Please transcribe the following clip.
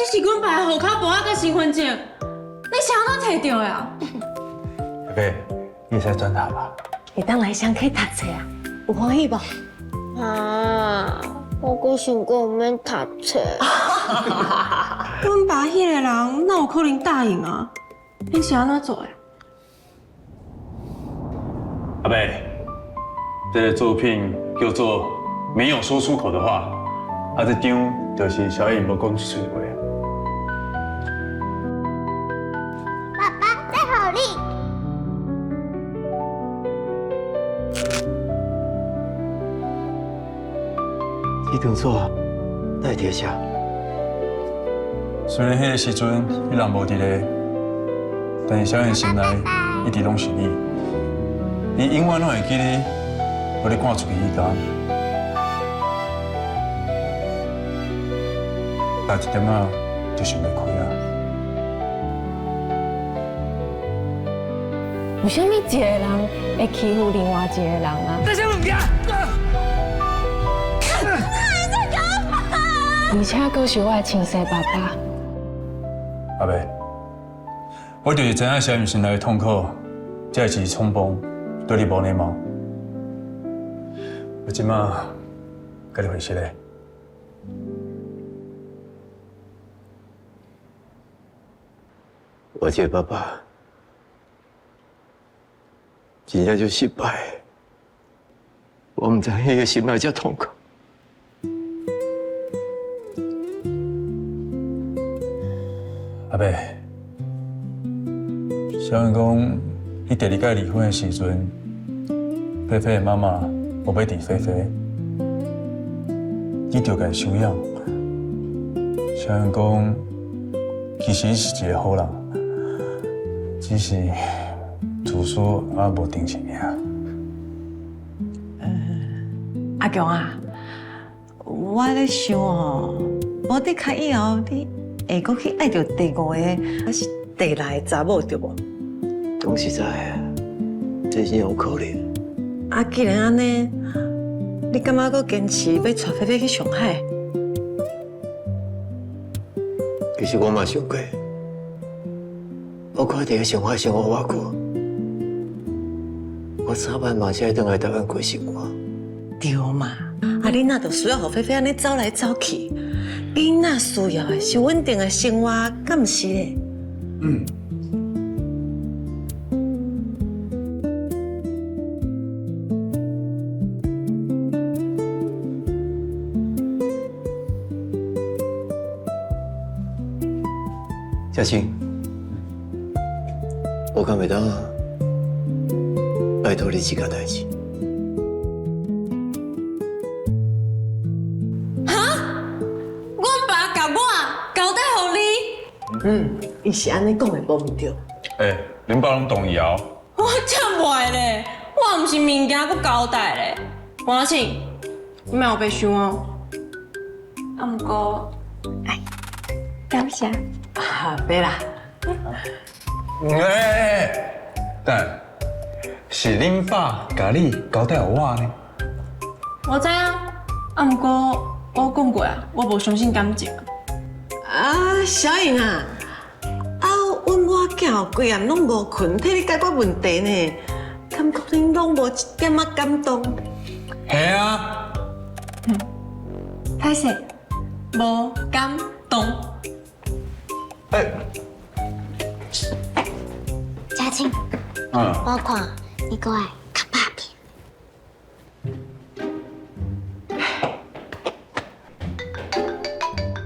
這是阮爸的戶口簿仔佮身份證，你是按怎提著的啊？阿伯，你會使轉頭吧？會當來雙溪讀冊啊？有歡喜無？啊，我閣想講毋免讀冊。阮爸彼个人哪有可能答應啊？恁是按怎做的？阿伯，這個作品叫做《沒有說出口的話》，啊，這張就是小穎無講出喙的話。爸爸，這予你。這張紙哪會佇遮？雖然彼個時陣你人無佇咧，但是小穎心內一直攏是你，伊永遠攏會記得予你趕出去彼工，但一點仔就想袂開啊。為啥物一個人會欺負另外一個人啊？這啥物件？而且閣是我的親生爸爸。阿伯，我就是知影小穎心內的痛苦，才會一直衝鋒，對你無禮貌。我這馬共你回實咧。我這個爸爸真正足失敗，我毋知彼个心內遮痛苦。阿伯，小穎講，你第二擺離婚的時陣，菲菲的媽媽無欲佇菲菲，你著共伊收養。小穎講，其實是一個好人，只是自私啊無定性爾。阿強啊，我咧想哦，無的確以後你會閣去愛著第五個，還是第六個查某對無？講實在的，這真有可能。啊，既然按呢，你感覺閣堅持欲帶菲菲去上海？其實我嘛想過，我看佇咧上海生活偌久，我早晚嘛是愛轉來台灣過生活。對嘛？啊，你若著需要予菲菲按呢走來走去？囡仔需要的是穩定的生活，敢毋是咧？嗯。嘉清，我敢會當拜託你一件代誌？哈？阮爸共我交代予你？嗯，伊是按呢講的，無毋對。欸，恁爸攏同意啊？我才袂咧，我毋是物件閣交代咧。黃阿慶，你莫烏白想哦。啊，毋過，哎，感謝。啊，袂啦。欸，等下，是恁爸共你交代予我呢？我知啊，啊，毋過我講過啊，我無相信感情。啊，小穎啊，啊，阮某囝哦，規暗攏無睏，替你解決問題呢，感覺恁攏無一點仔感動。係啊。歹勢，無感動。欸，嘉慶，我看你閣愛。